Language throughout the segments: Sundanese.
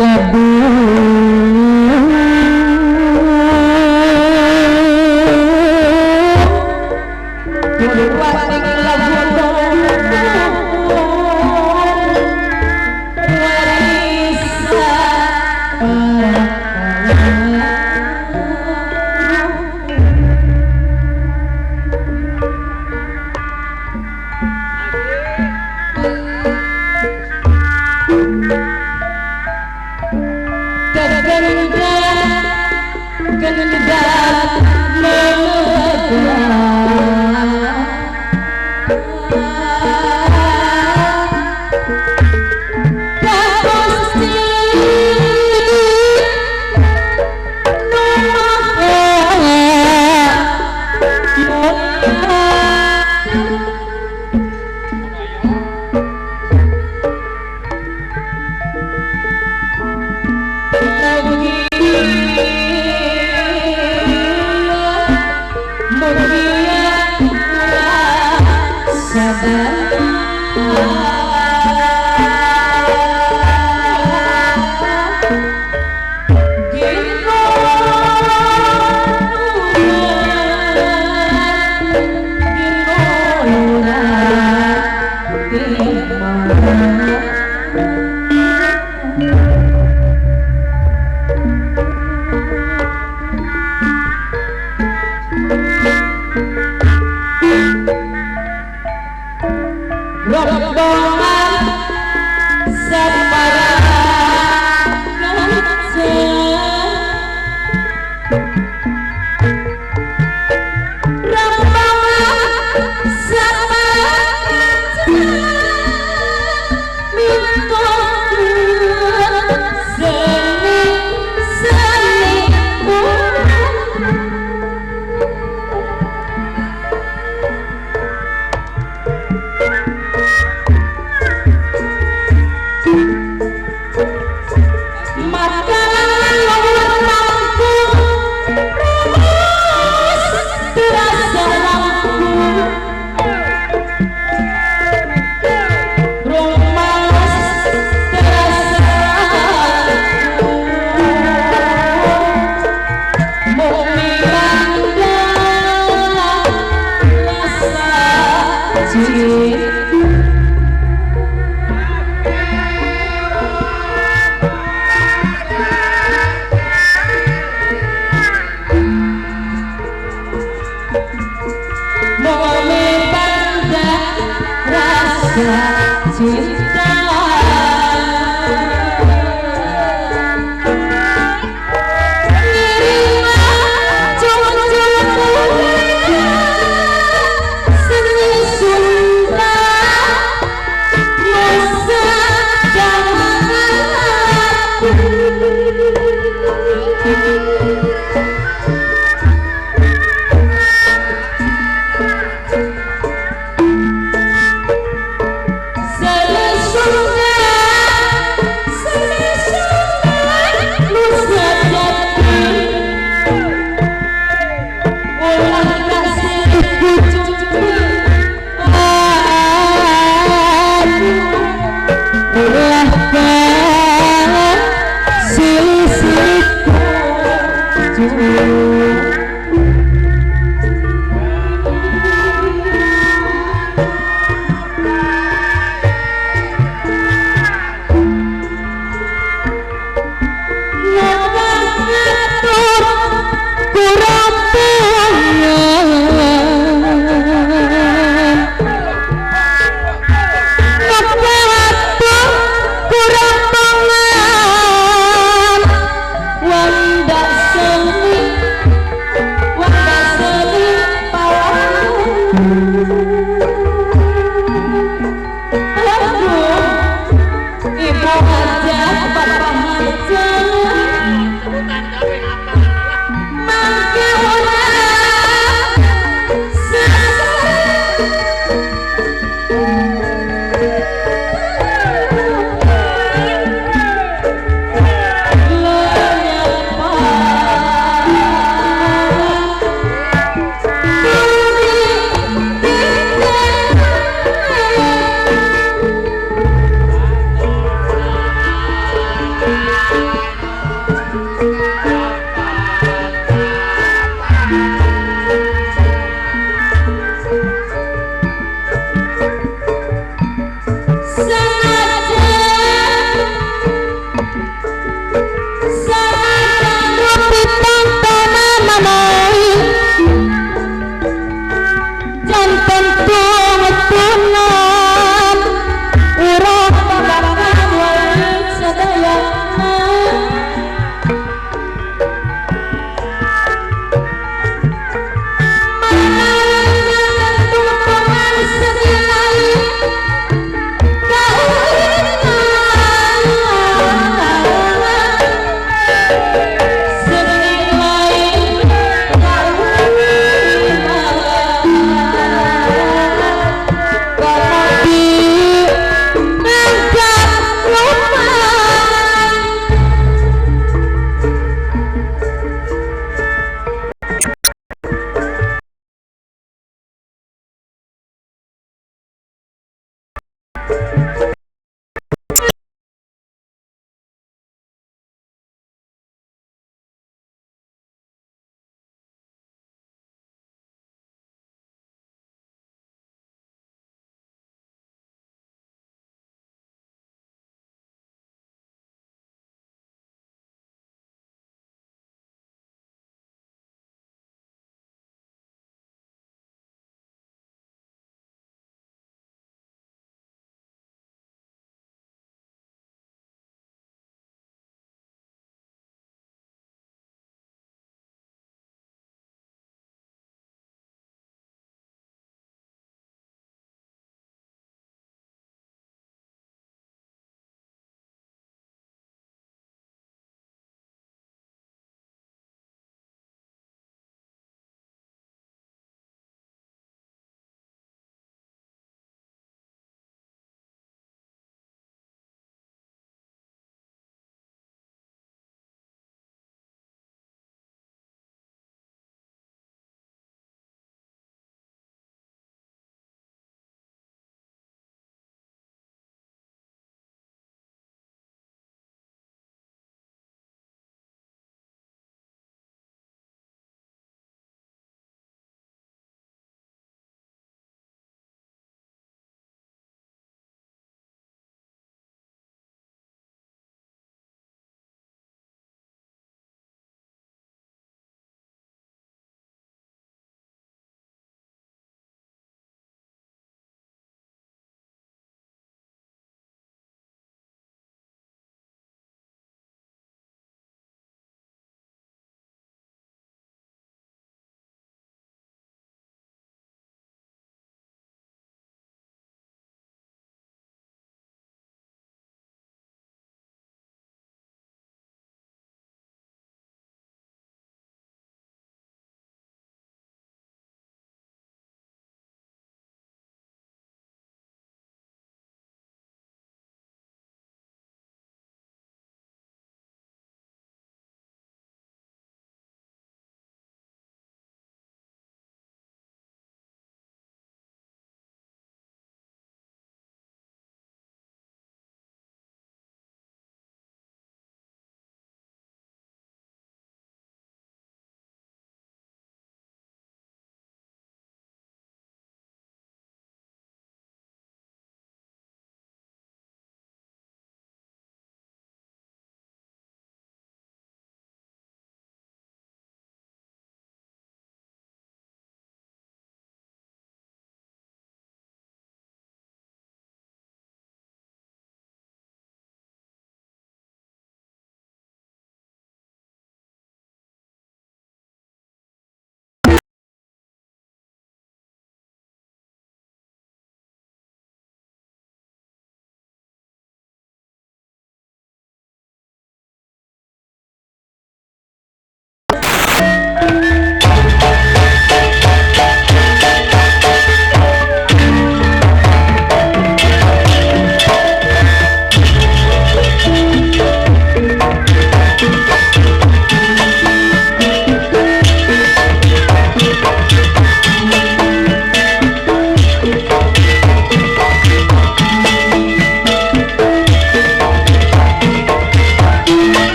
Thank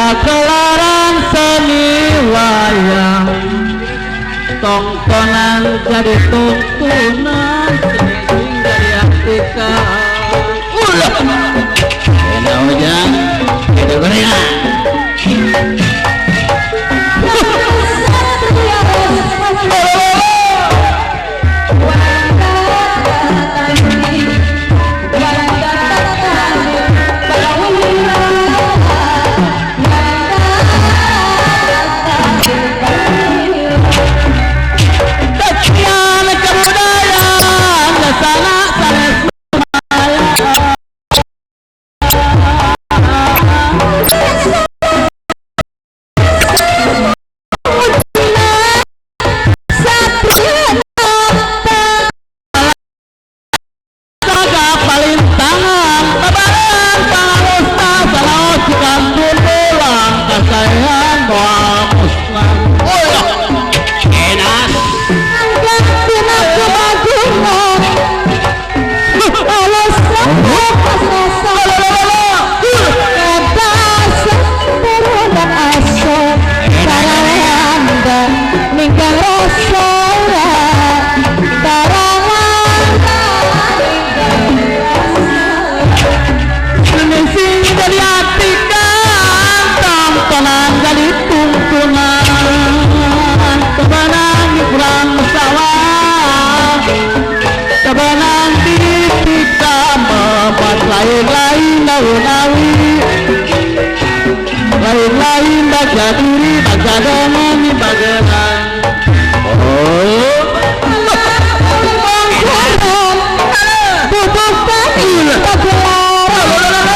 Pagelaran seni wayang tontonan jadi tuntunan seni sing jadi atika. Ulah enak ujang itu gorengan. Lain-lain baca diri, baca dengan bagelan. Oh, pagelaran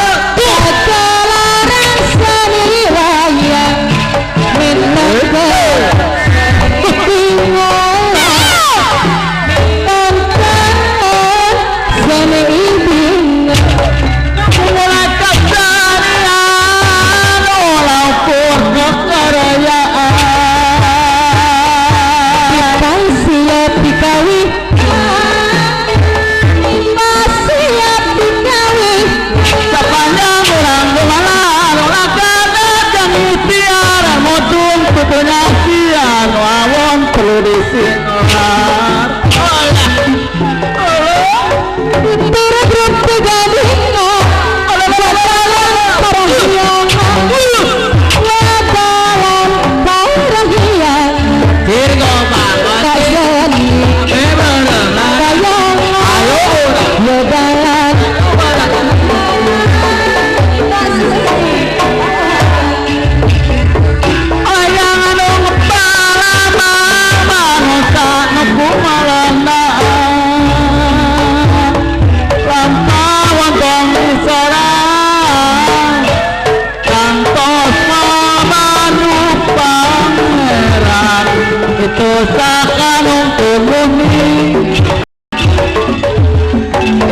seni wayang minangka tontonan seni ibinga.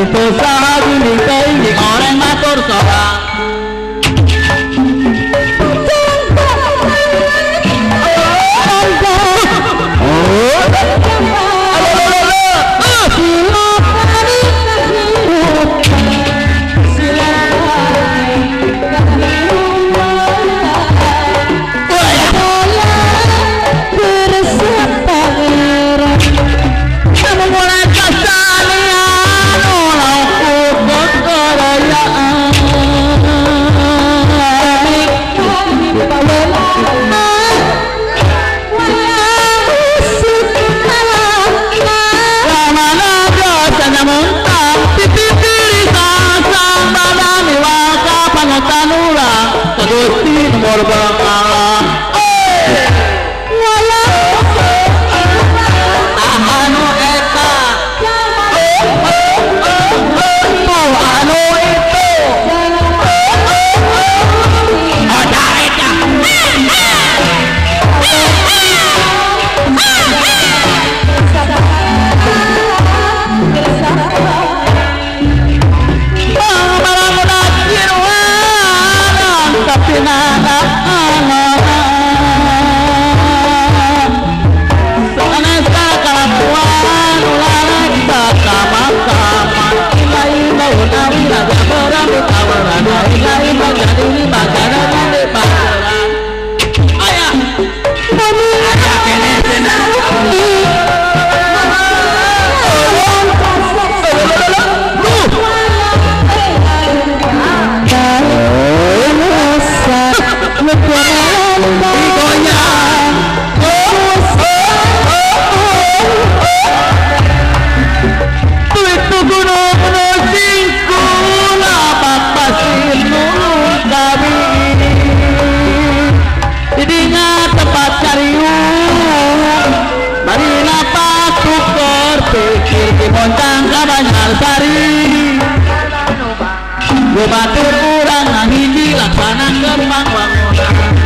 Itu sahaja ning orang matur sorang. Montang ka Banjarsari Gubatur urang ngahiji laksanakeun pangwangunan.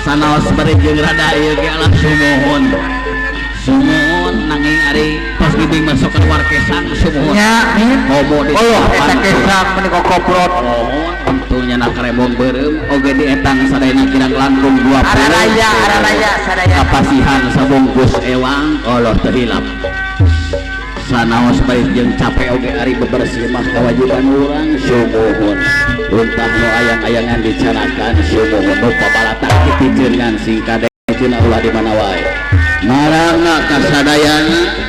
Sanaos bari jeung rada ieu ge alah sumuhun. Sumuhun nanging ari pas gibing masuk keluar kesang sumuhun. Nya, komo di Allah eta kesang menika koprot. Mohon untungnya na karebong beureum oge dietang sadayana kirang langkung 20. Araraya, araraya sadaya. Kapasihan sabungkus ewang Allah teu hilap. Sanaos bari jeung capek oge ari bebersih mah kewajiban urang sumuhun. Runtah nu ayang-ayangan dicanakan sumuhun nu pabalatak dipiceunan sing kade cenah ulah di mana wae. Marangna kasadayana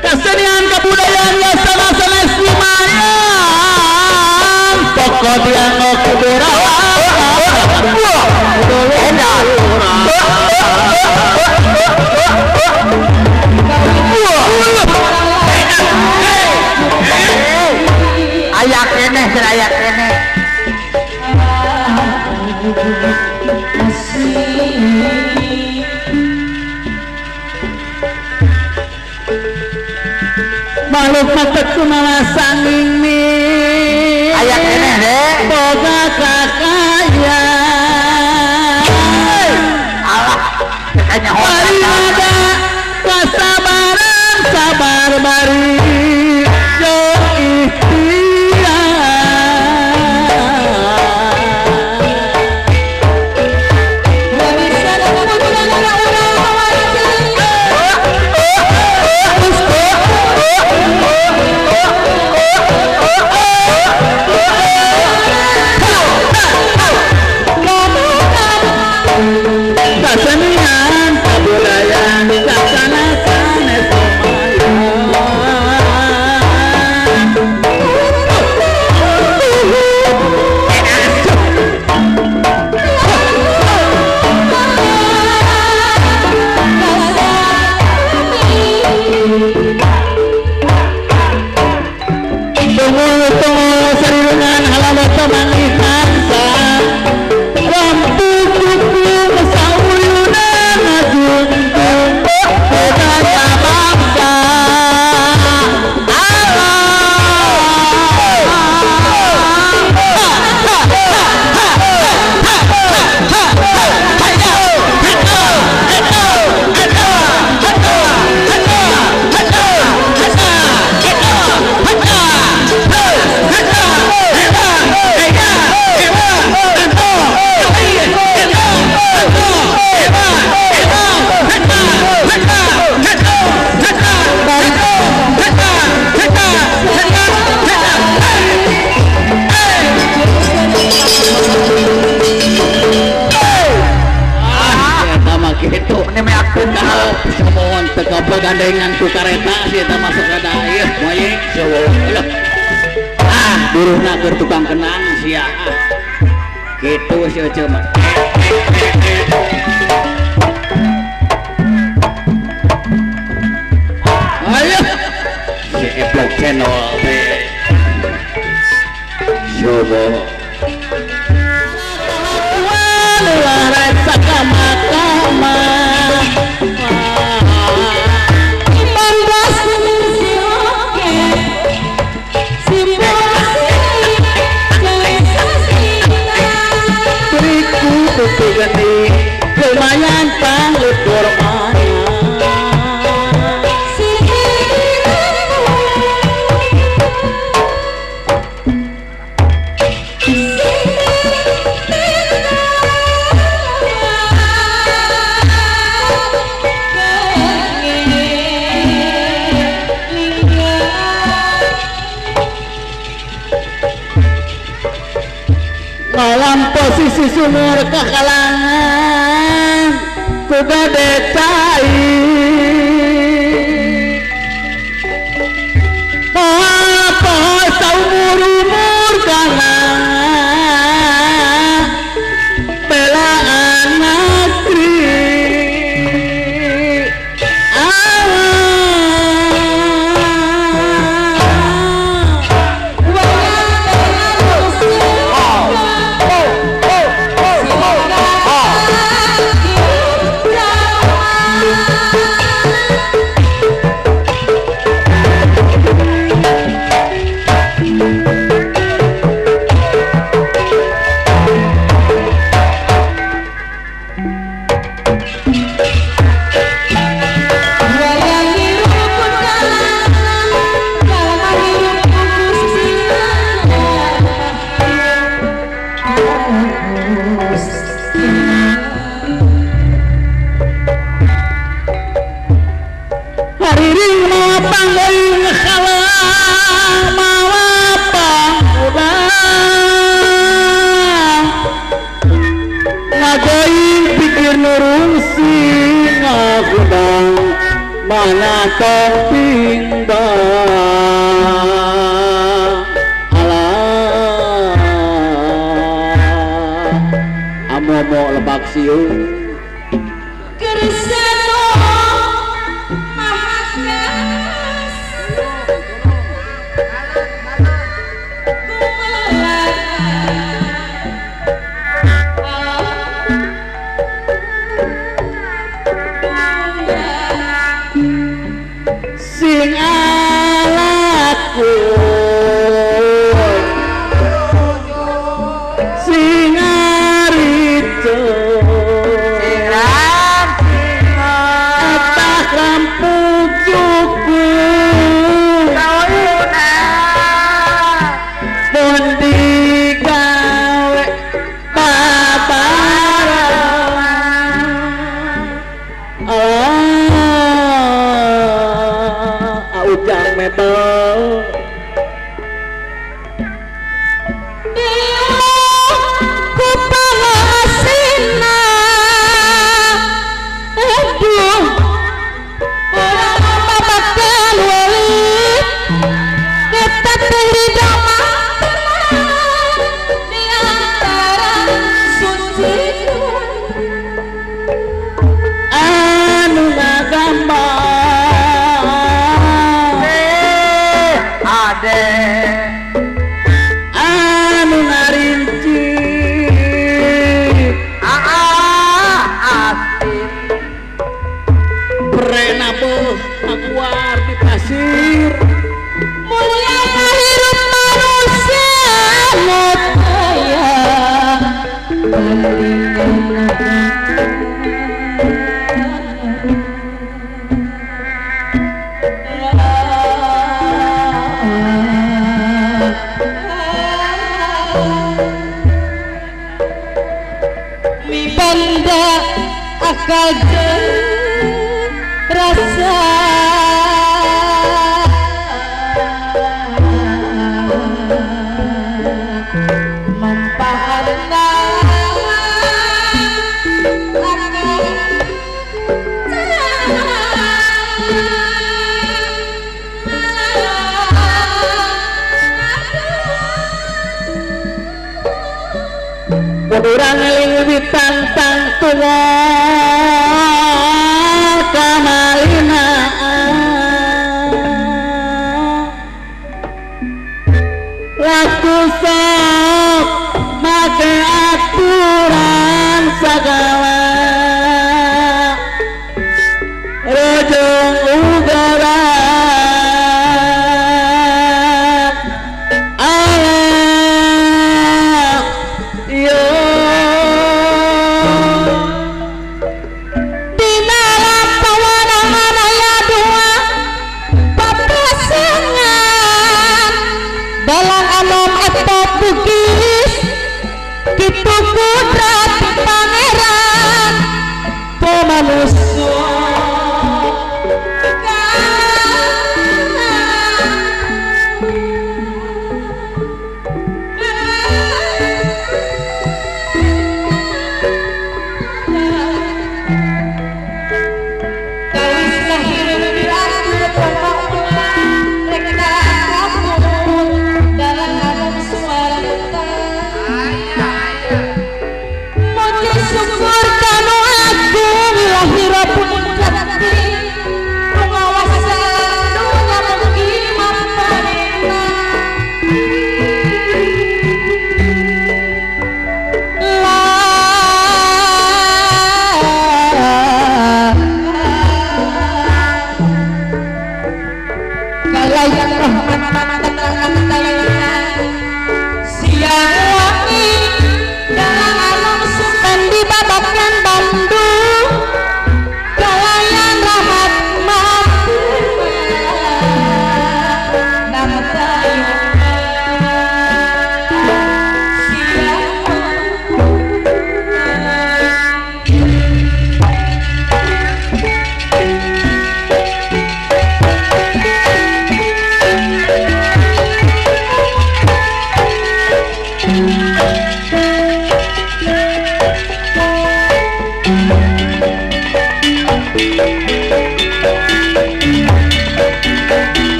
kesenian kebudayaan sama sanes lumayan pokok dianggo kebudayaan ayak keneh ayak keneh makhluk matet kumaha sanging mi aya keneh deh boga kakaya alah kayaknya bari ada kasabaran sabar bari yo ikhtiar. Kesenian kebudayaan laksanakan Tunggu sarirungan halamat manggih mangsa Lampu kuku sauyunan ngajungkung budaya bangsa. Gandengan ku kareta si eta masuk ka dair moyek seueuh ah buruhna keur tukang kenang sia ah kitu si Ece mah. Ayo si Eplok channel teh coba luar saka maka. Lumayan panglipur mana malam posisi sumur kekalangan kuda decai apa saumur-umur kana belaan asri mana tong pindah alah amomo lebak siung sing alaku sing arijo etah rampung cuku pun digawe paparan ujang mebel anu ngagambar anu ngarinci prena beuh kaguar di pasir mulia hirup manusia nu aya banda akal jeung rasa manfaatna akal urang eling ditantang tunga kamalina laku sok make aturan sagala rojong ugara ala yo.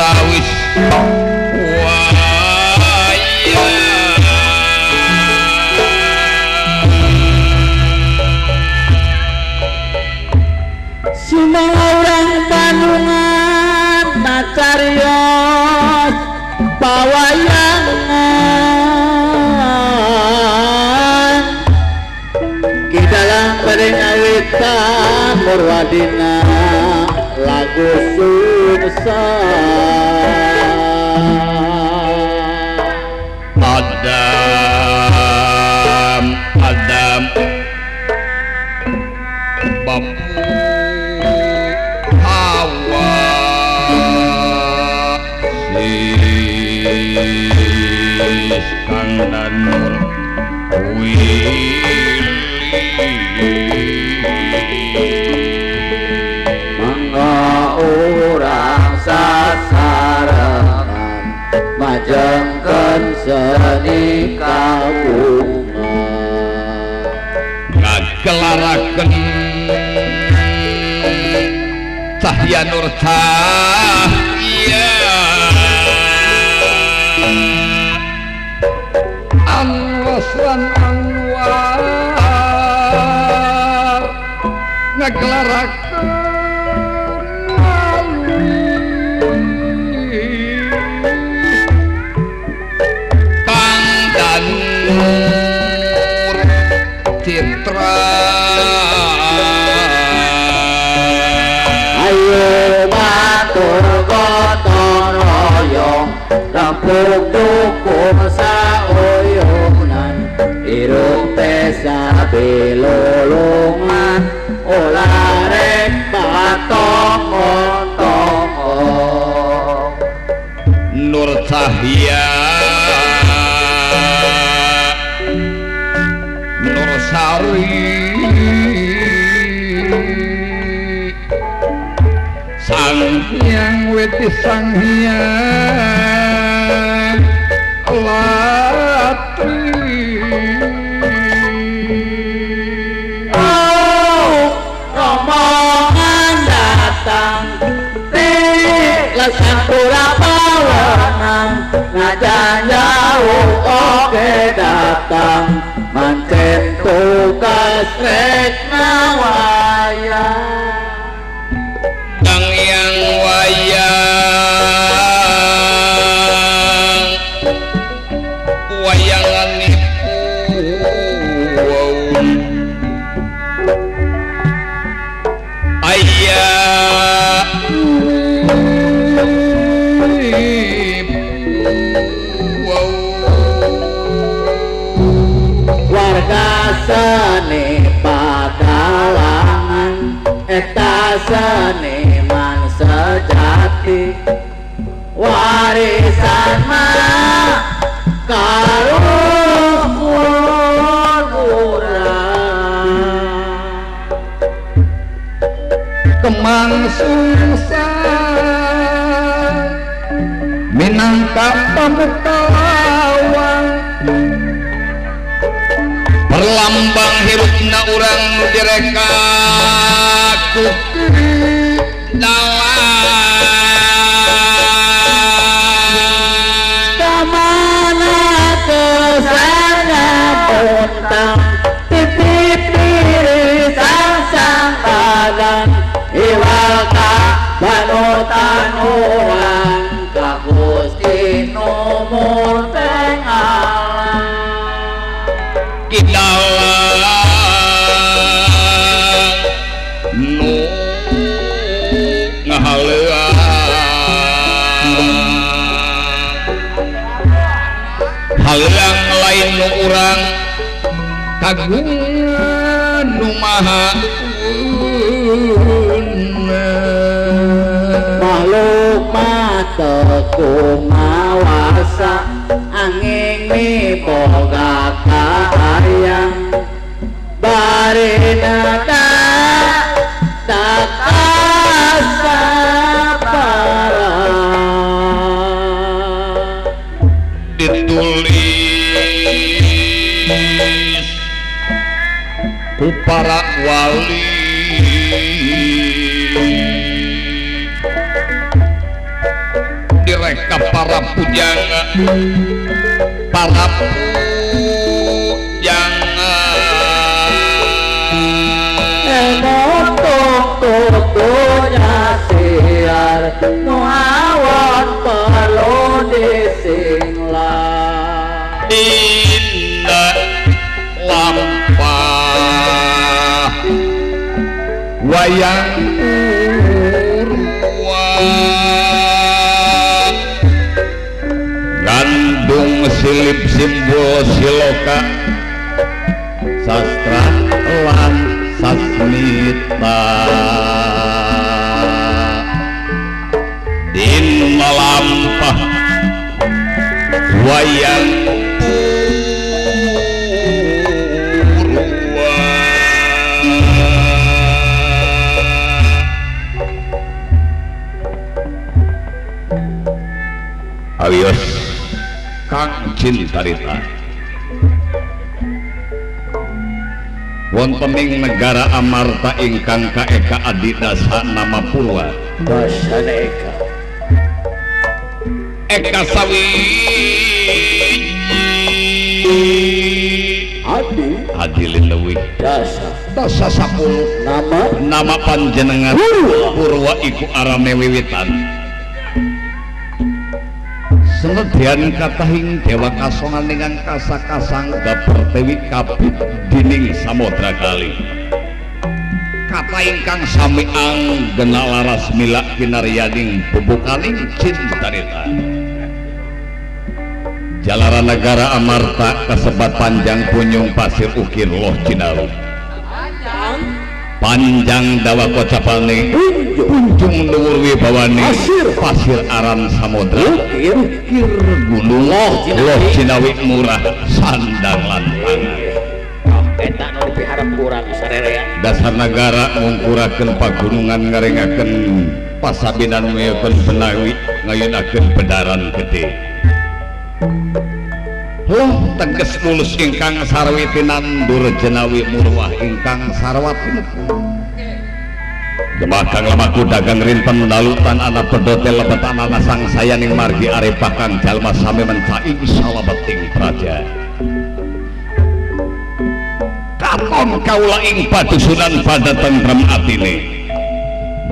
Perawis Sumangga urang Bandungan macarios pawayangan di dalam peringawitan Murwadina lagu sungsang Adam Adam Bapu Hawa Sis Kang Danur Willy Mangga urang sasarengan majengkeun seni kabungan ngagelarakeun cahya nur cahya anwasran anwar ngagelarakeun Kang Danur Citra ayo matur gotong royong rempug dukung sauyunan hirup teh sabilulungan ulah rek batong-tong Nur Cahya Nur Sari Sang Hyang Weti Sang Hyang Latri Oh, rombongan datang ti lesan pura pawenang ngajan jauh oge datang mancen tugas rek ngawayang Kang Yang wayang wayanganipun aya warga seni padalangan eta seniman sejati warisan mah kaluhur urang Kemang sungsang minangka pambuka lawang perlambang hirupna urang nu direka ku dalang kamana kesana puntang titip diri sang badan iwal ka banutan urang ka Gusti nu murteng alam Kidalang nu ngahaleuang haleuang lain nu urang kagungan nu maha makhluk mah teu kumawasa angin miboga kahayang barina kasabaran ditulis ku para wali direka para pujangga para pujangga motong kukunya siar nu awon perlu disinglah dina lampah wayang purwa gandung silip simbol siloka sastra lan sasmita dina lampah wayang purwa. Awios Kang Cintarita wonten ing negara Amarta ingkang kaeka adidasa nama Purwa basana eka eka sawiji adi adi leuwih dasa dasa 10 nama nama panjenengan Purwa. Purwa iku arane wiwitan senedyan katahing dewa kasongan ingkang kasakasangga pertewi kabit dining samodra kali kata ingkang sami anggena laras milak kinaryaning bubukaning cintarita jalaran negara Amarta kasebat panjang punyung pasir ukir loh Cinaru panjang dawa kocapane punjung dhuwur wibawane pasir pasir aran samodra ukir ukir gunung Loh loh Cinawi murah sandang lan pangan eta nu dipiharep kurang sarerea dasar negara ngungkurakeun pagunungan ngarengakeun pasabinan meukeun benawi ngayunakeun bedaran gede loh teges mulus ingkang sarwi tinandur jenawi murwah ingkang sarwa tinuku Gemah kang lemaku dagang rinten dalutan ana pedote lebet ana sang sayaning margi arepah kang jalma sami mencaing salebeting praja katon kaula ing padusunan pada tentrem atine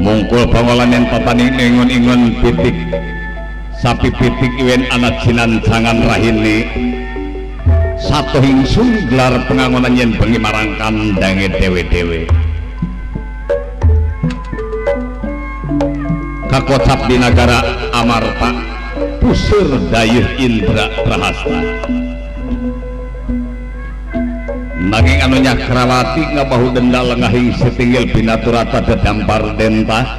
mungkul pangolan yen tataning ingon-ingon pitik sapi pitik iwen ana cinancangan rahini satuhing sunggelar pengangonan yen bengi marang kandange dewe-dewe kakocap di nagara Amarta pusur dayuh Indra Prahasta nanging anu Nyakrawati ngabahu denda lengahing setinggil binaturata dedampar denta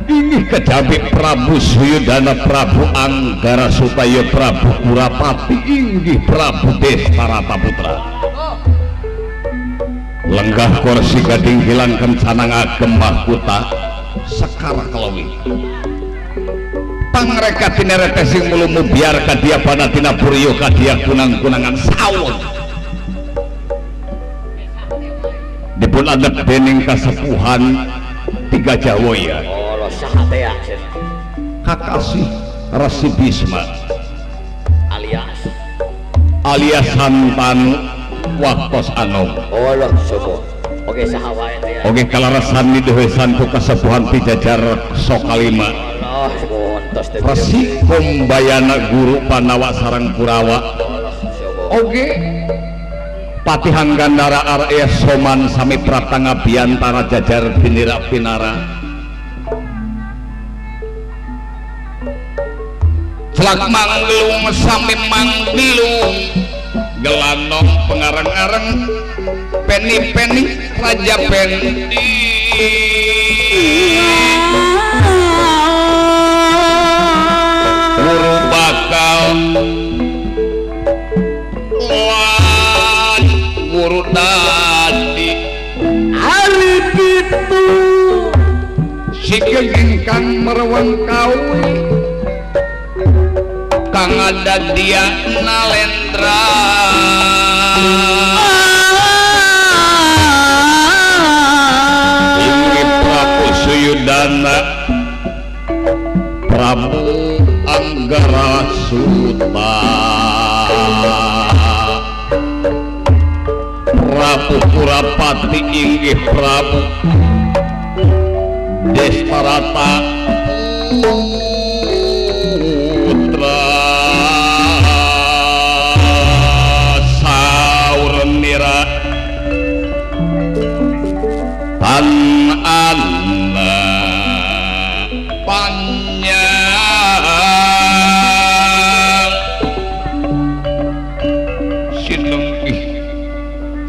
inggih kejabi Prabu Suyudana Prabu Anggara Sutaya Prabu Kurapati inggih Prabu Destarata Putra lenggah kursi gading hilang kencana ngagem mahkota sekar kelawi pangreka tinerete sing mulumu biar kadia panatina puryo kadia kunang-kunangan sawon dipun adep dening kasepuhan tiga Jawaya kakasih Resi Bisma alias alias Santanu waktos anom Allah syukur. Oke saha wae teh ya. Oke kalarasan niduhesan ku kasepuhan pijajar Sokalima Allah syukur tos teh. Resi Kumbayana guru Panawa sareng Kurawa Allah syukur. Oke Patihan Gandara Arya Soman sami pratanga biantara jajar binira pinara celak mangglung sami mangglung gelanong pengareng-areng peni-peni raja pendi guru bakal lan guru dadi hari itu sikil ingkang merweng kawi kang ada dia nalendra inggih Prabu Suyudana Prabu Prabu Anggara Suta Prabu Kurapati inggih Prabu Destarata Putra Saurnira tan ana panjang sinengkih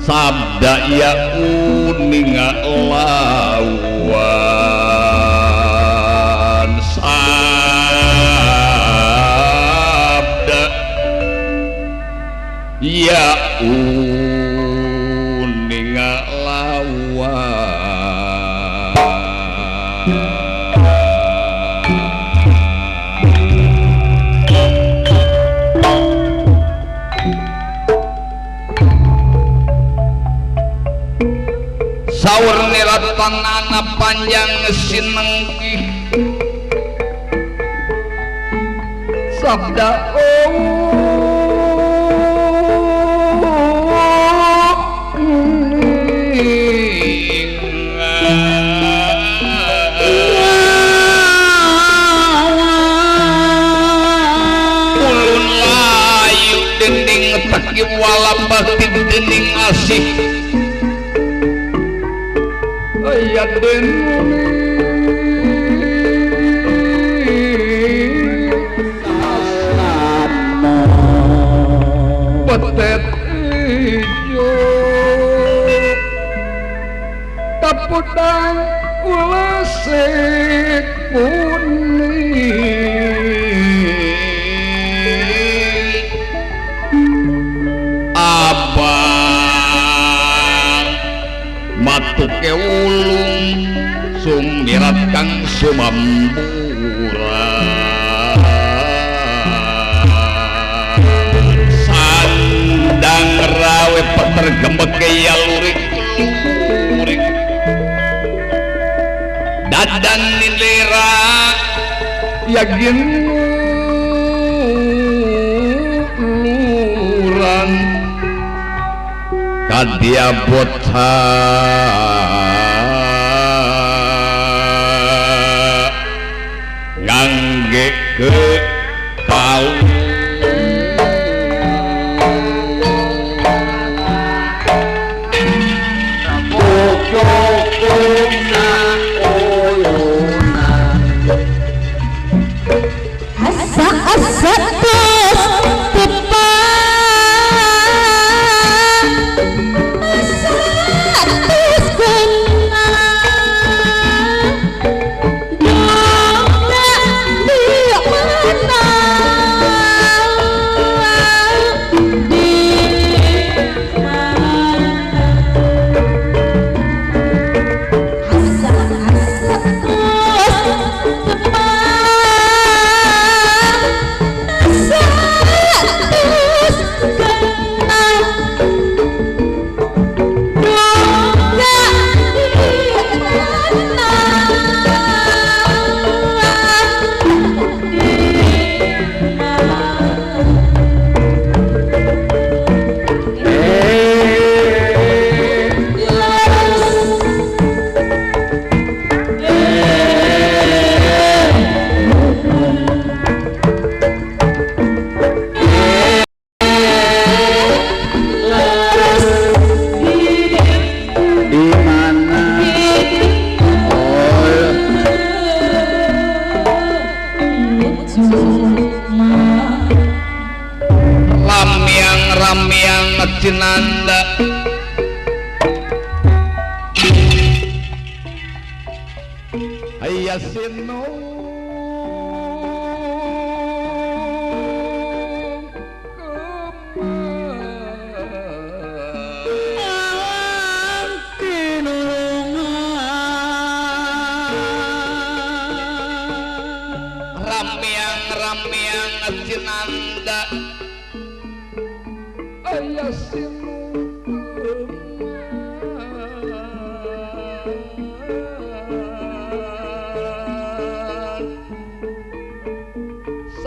sabda ya uninga lawan sabda ya uninga lawan. Saur niratanana panjang sinengkih sabda ulun layu dinding tekim walabah dening asih aya den petet ijo kapudang ulesik kuning abang matuke ulung sumirat kang sumamburan sandang rawe peter gembeke ya lurik lurik dadan nilira yakin luran kadia bota ngangge ke kau Cinanda Ayah sinu Ramiang ramiang cinanda Ayah sinu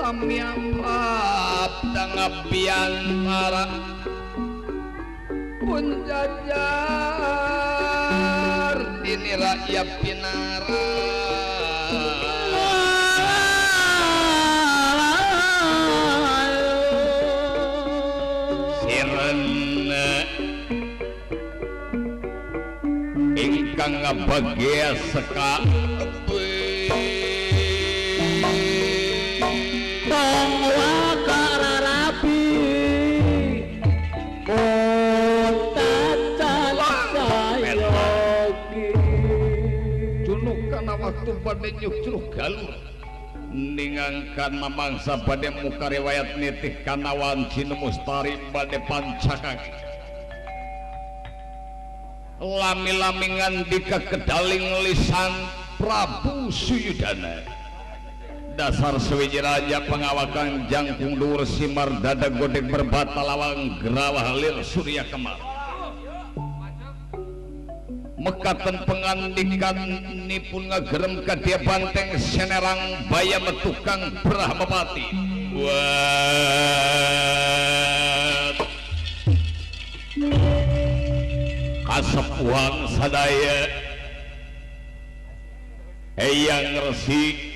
Samyang prapta ngabiantara pun jajar dini rakyat pinara sirena ingkang ngabagea seka waktu pada nyucruh galur ningangkan mamangsa pada muka riwayat nitih kanawan Cinemustari pada pancakaki lami-lami ngandika kedaling lisan Prabu Suyudana dasar sewiji raja pengawakan jangkung dhuwur simar dada godek berbata lawang gerawah lir surya kemar mekaten pengandikan nipun ngagerem ka dia banteng senerang baya metukang Brahmapati buat kasepuhan sadaya Eyang Resi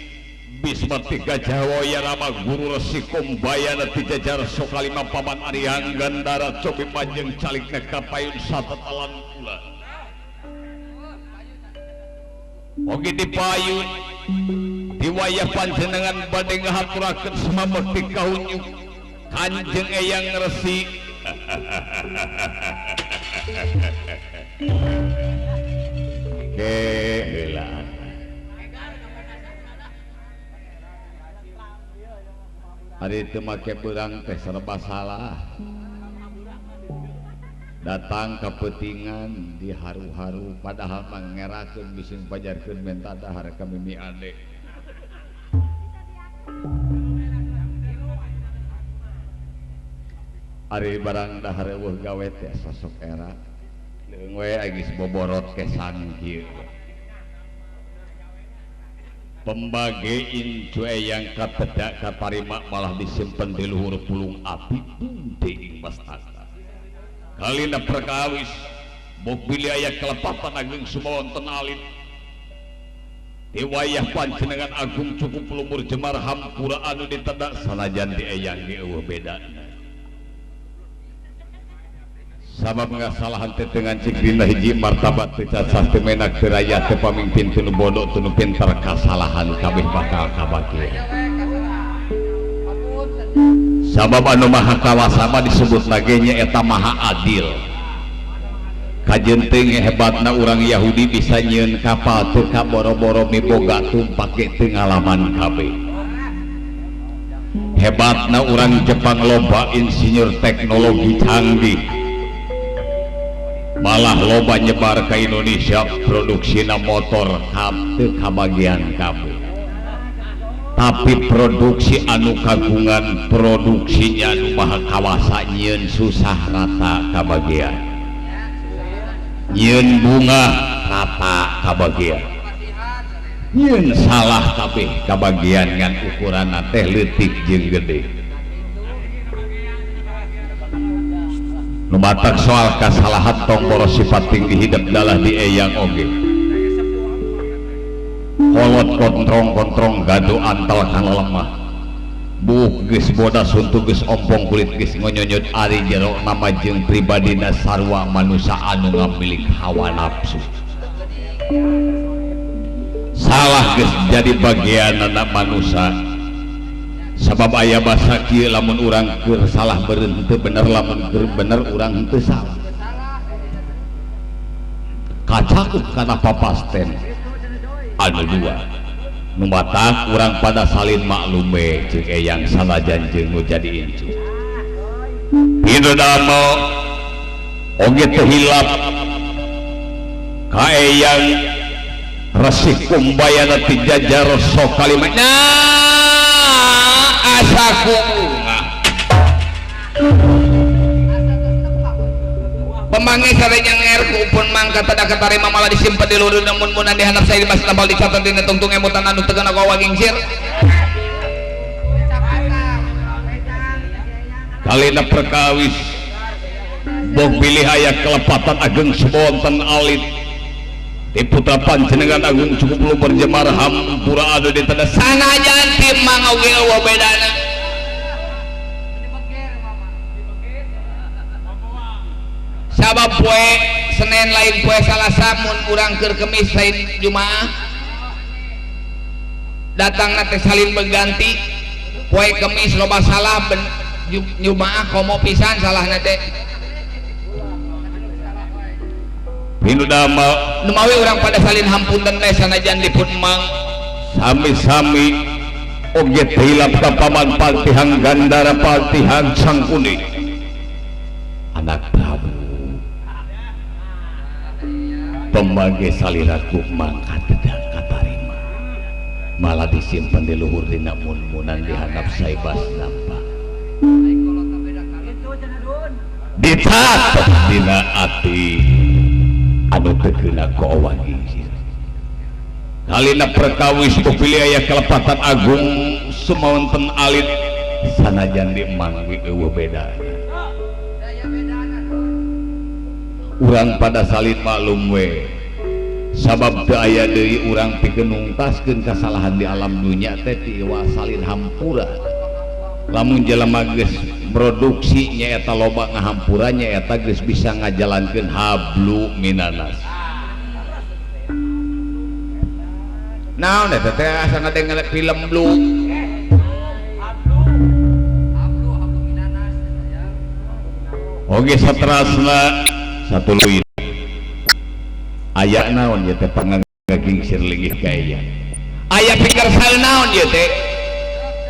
Bismati Gajah Waya Rama Guru Resi Kumbayana dijajar Sokalima Paman Ariang Gandara Cobi Panjeng Calik Kapayun Satatalan kula oge dipayun diwayah panjenengan badhe ngahaturaken sumamekti kahunyuk Kanjeng Eyang Resi kehelaan ari teu make beurang teh serba salah datang kepetingan di haru-haru padahal mangerakeun bising pajarkeun menta dahar ka mimi ade ari barang dahar eueuh gawe teh sosok era leung we geus boborot kesan kieu pembage incu eyang katedak katarima malah disimpen di luhur pulung api bunde ing mastaka kalina perkawis bok bilih aya kelepatan ageng sumawonten alit diwayah panjenengan agung cukup lumur jemar hampura anu ditedak sanajan di eyang ge eueuh bedana sabab ngasalahan teh dengan cik dina hiji martabat teu cacah teu menak teu raya teu pamimpin teu nu bodoh teu nu pinter kasalahan kabeh bakal kabagian sabab anu maha kawasa mah disebut lagi nya eta maha adil kajen teuing hebatna urang Yahudi bisa nyieun kapal teu ka boro-boro miboga tumpak ge teu ngalaman kabeh hebatna urang Jepang loba insinyur teknologi canggih malah loba nyebar ke Indonesia produksina motor teu kabagian kabeh tapi produksi anu kagungan produksinya anu maha kawasa nyieun susah rata kabagian nyieun bunga rata kabagian nyieun salah kabeh kabagian ngan ukuranna teh leutik jeung gede nu matak soal kasalahan tong boro sifat tinggi hidup dalah di eyang oge kolot kontrong-kontrong gado antal kana lemah buuk geus bodas huntu geus ompong kulit geus ngonyonyot ari jero nama jeung pribadina sarua manusa anu ngamilik hawa nafsu salah geus jadi bagianana manusa sabab aya basa kieu lamun urang keur salah beureun henteu bener lamun keur bener urang henteu salah kacakup kana papasten anu dua nu matak urang pada salin maklum we jeung eyang sanajan jeung nu jadi incu Indodamo oge teu hilap ka eyang Resi Kumbayana ti jajar Sokalima nah asaku Pemangi sarenya nger kupun mangka tada katarima malah disimpen di luhur namun munan dihandap saya mas nambal dicatat dina tungtung emutan anu tegana kawa gingsir. Kalina perkawis bog bilih aya kelepatan ageng sebonten alit di putra panjenengan agung cukup luber jemar hampura adu di tanda sanajan timang oge eueuh bedana. Sabab poe Senin lain poe Salasa mun urang keur Kemis lain Jumaah datangna teh salin berganti poe Kemis loba salah ben Jumaah komo pisan salahna teh. Pinudama numawi urang pada salin hampunten teh sanajan dipun mang sami-sami oge hilap ka paman Paltihang Gandara Paltihang Sangkuni anak Prabu pemangge saliraku mangkat tedang katarima malah disimpan di luhur dina mun-munan dihandap saibas nampak ditatep dina ati anu teu keuna ku owagi. Kalina perkawis pilih aya kelepatan agung sumawonten alit sanajan di emang eueuh bedana. Urang pada salin maklum we sabab teu aya deui urang pikeun nungtaskeun kasalahan di alam dunya teh ti salin hampura. Lamun jelema geus produksi nyaeta loba ngahampura nyaeta geus bisa ngajalankeun hablu minanas. Naon eta teh asa ngadengel film blue. Oge saterasna satuluy aya naon ieu teh pangagingsir linggih ka aya. Aya pikir saeun naon ieu teh?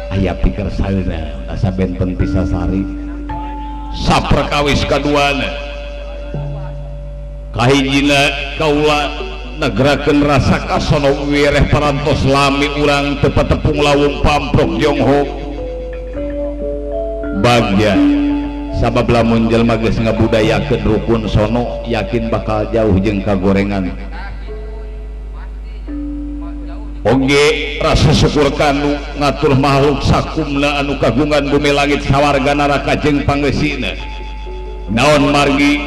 Aya pikir saeuna asa benten ti sasari. Saperkawis kaduana kahijina kaula negerakeun rasa kasono wireh parantos lami urang teu patepung lawung pamprok jonghok bagja sabab lamun jelema geus ngabudayakeun rukun sono yakin bakal jauh jeung kagorengan. Oge rasa syukur kanu ngatur makhluk sakumna anu kagungan bumi langit sawarga neraka jeung pangeusina. Naon margi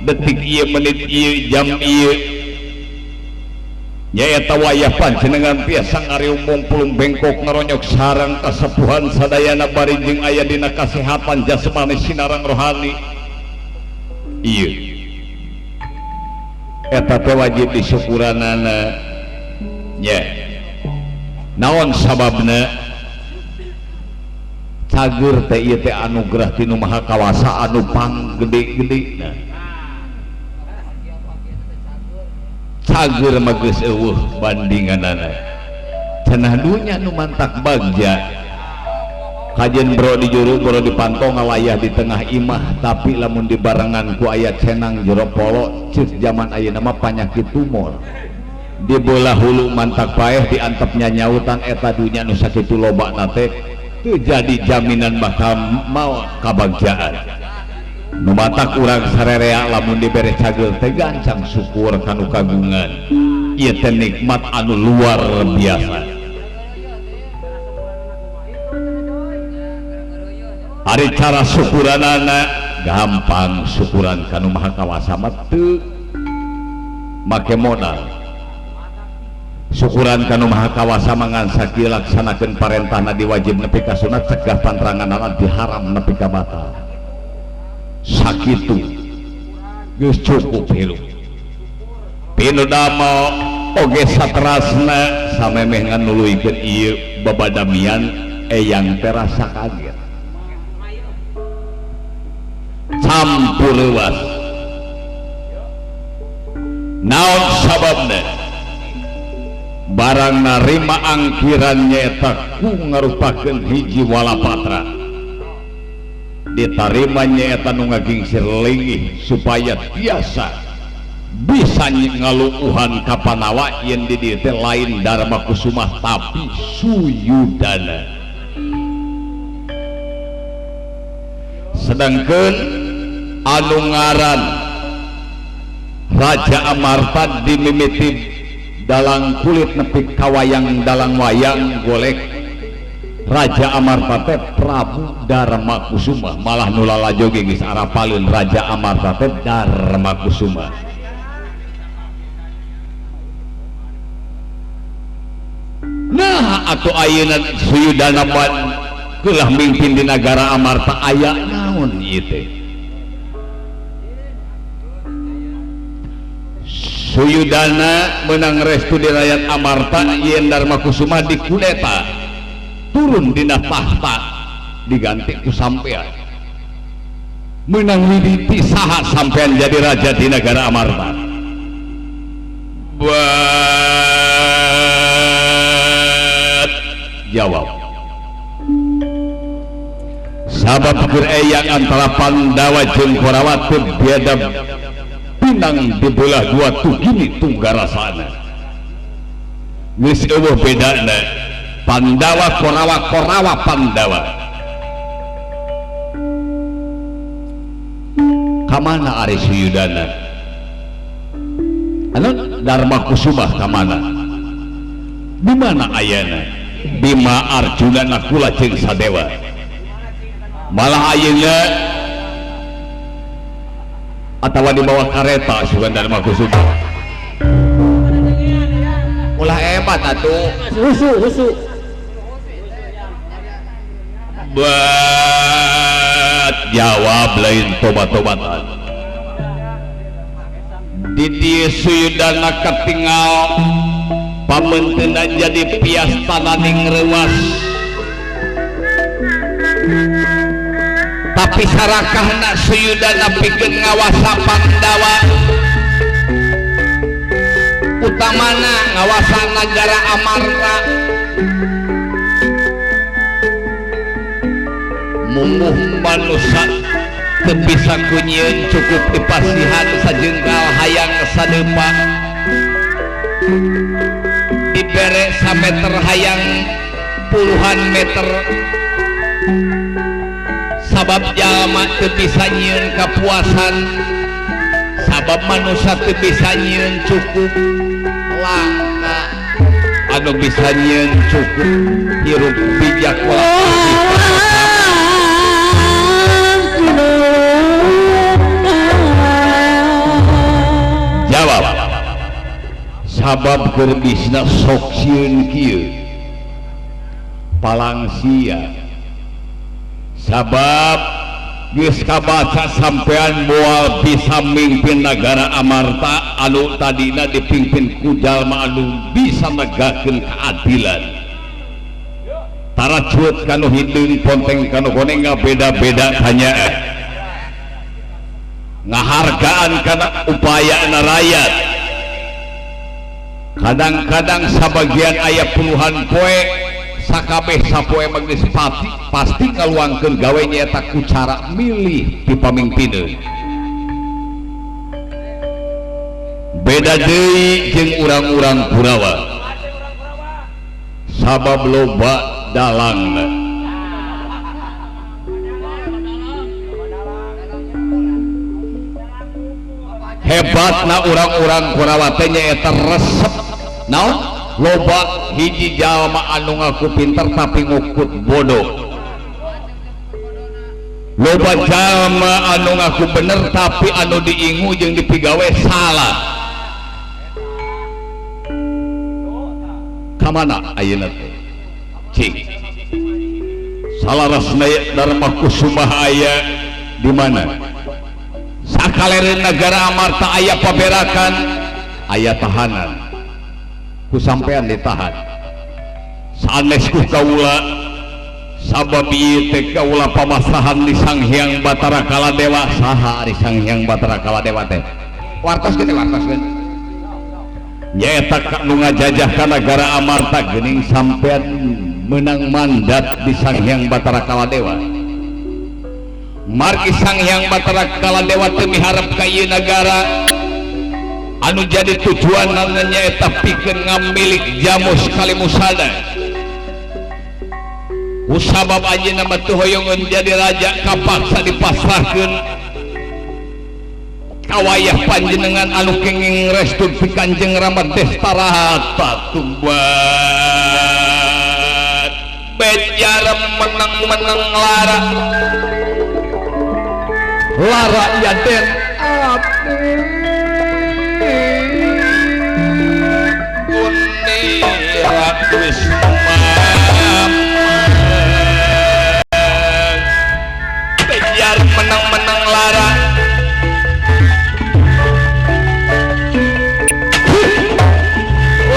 detik ieu menit ieu jam ieu nyaeta wayah panjenengan tiasa ngariung pulung bengkok ngaronyok sarang kasepuhan sadayana bari jeung aya dina kasehatan jasmani sinarang rohani. Ieu eta teh wajib disyukuranana nya. Naon sababna cager teh ieu teh anugerah ti Nu Maha Kawasa anu panggede-gedena. Cager mah geus eueuh bandinganana. Cenah dunya nu mantak bagja. Kajen bro di juru bro di panto ngalayah di tengah imah tapi lamun dibarengan ku aya cenang jero polo ceuk jaman ayeuna mah panyakit tumor. Di bola hulu mantak paeh diantepnya nyautan eta dunya nu sakitu lobana teh teu jadi jaminan bakal mau kabagjaan. Nu matak urang sarerea lamun dibere cageur teh gancang syukur kanu kagungan. Ieu teh nikmat anu luar biasa. Ari cara syukuranana gampang syukuran kanu Maha Kawasa mah teu make modal. Syukuran kanu Maha Kawasa mangan sakieu laksanakeun parentahna diwajib nepi ka sunat cegah pantranganana diharam nepi ka batal. Sakitu geus cukup hirup. Pinudama oge saterasna samemeh nganuluykeun ieu babadamian eyang teh rasa kaget. Campur leuwas. Naon sababna? Barang narima angkiran nyaeta ku ngarupakeun hiji walapatra. Ditarima nyaeta nu ngagingsir linggih supaya tiasa bisa ngaluuhan ka panawa yen di dieu teh lain Dharma Kusumah tapi Suyudana. Sedangkeun anu ngaran Raja Amarta dimimiti dalang kulit nepi kawayang dalang wayang golek Raja Amarta teh Prabu Darma Kusuma malah nu lalajo ge geus arapaleun Raja Amarta teh Darma Kusuma. Nah atuh ayeuna Suyudana keulah mimpin di nagara Amarta aya naon ieu teh? Suyudana menang restu di rakyat Amarta yen Darma Kusuma dikudeta turun dina tahta diganti ku sampean menang widiti saha sampean jadi raja di negara Amarta. Buat jawab sabab keur eyang antara Pandawa jeung Korawa teu beda pinang dibelah dua tuh gini tunggarasana geus eueuh bedana Pandawa Korawa Korawa Pandawa. Kamana ari Suyudana? Anu Darma Kusuma kamana? Di mana ayana? Bima Arjuna Nakula jeung Sadewa. Malah ayeuna atawa dibawa kareta sugan Darma Kusuma. Ulah hebat atuh. Husu husu. Buat jawab lain tobat-tobatan di dieu Suyudana katingal pamenteuna jadi pias tananing reuas tapi sarakahna Suyudana pikeun ngawasa Pandawa utamana ngawasa nagara Amarta mumuh manusa teu bisa kunyieun cukup dipasihan sajengkal hayang sadepa dibere sameter hayang puluhan meter sabab jalma teu bisa nyieun kapuasan sabab manusa teu bisa nyieun cukup langka anu bisa nyieun cukup hirup bijak jawab sabab keur bisna sok sieun kieu palangsia sabab geus kabaca sampean moal bisa mimpin nagara Amarta anu tadina dipimpin ku jalma anu bisa negakeun keadilan taracut kanu hideung ponteng kanu koneng beda-beda hanya ngahargaan kana upaya rakyat kadang-kadang sabagian aya puluhan poe sakabeh sapoe geus pasti ngaluangkeun gawe nyaeta ku cara milih di pamimpineun beda deui jeung urang-urang Kurawa sabab loba dalangna hebatna urang-urang Kurawa teh nyaeta resep naon loba hiji jalma anu ngaku pinter tapi ngukut bodoh loba jalma anu ngaku bener tapi anu diingu jeung dipigawe salah kamana ayeuna teh cing salarasna Darma Kusuma aya di mana sakalereun nagara Amarta aya paberakan aya tahanan ku sampean ditahan sanes ku kaula sabab ieu teh kaula pamasahan di Sang Hyang Batara Kaladewa saha ari Sang Hyang Batara Kaladewa teh wartos kitu wartoskeun nyaeta nu ngajajah ka nagara Amarta geuning sampean menang mandat di Sang Hyang Batara Kaladewa margi Sang Hyang Batara Kaladewa teu miharep ka ieu nagara anu jadi tujuan nyaeta pikeun ngamilik Jamus Kalimusada kusabab anjeunna mah teu hoyongeun jadi raja kapaksa dipasrahkeun kawayah panjenengan anu kenging restu ti Kanjeng Rama Destarata tubat B Bejar meneng-meneng lara lara ya den ati Unira wis mamang. Bejar meneng-meneng lara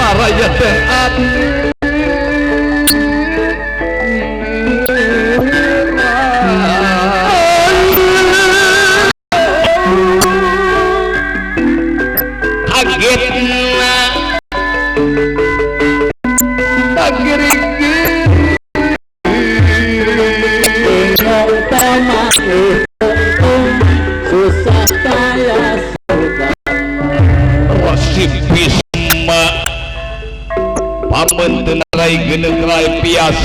lara ya den ati kagetna susah kaya suka Rasi Bisma pameun teu rai geuneuk rai pias.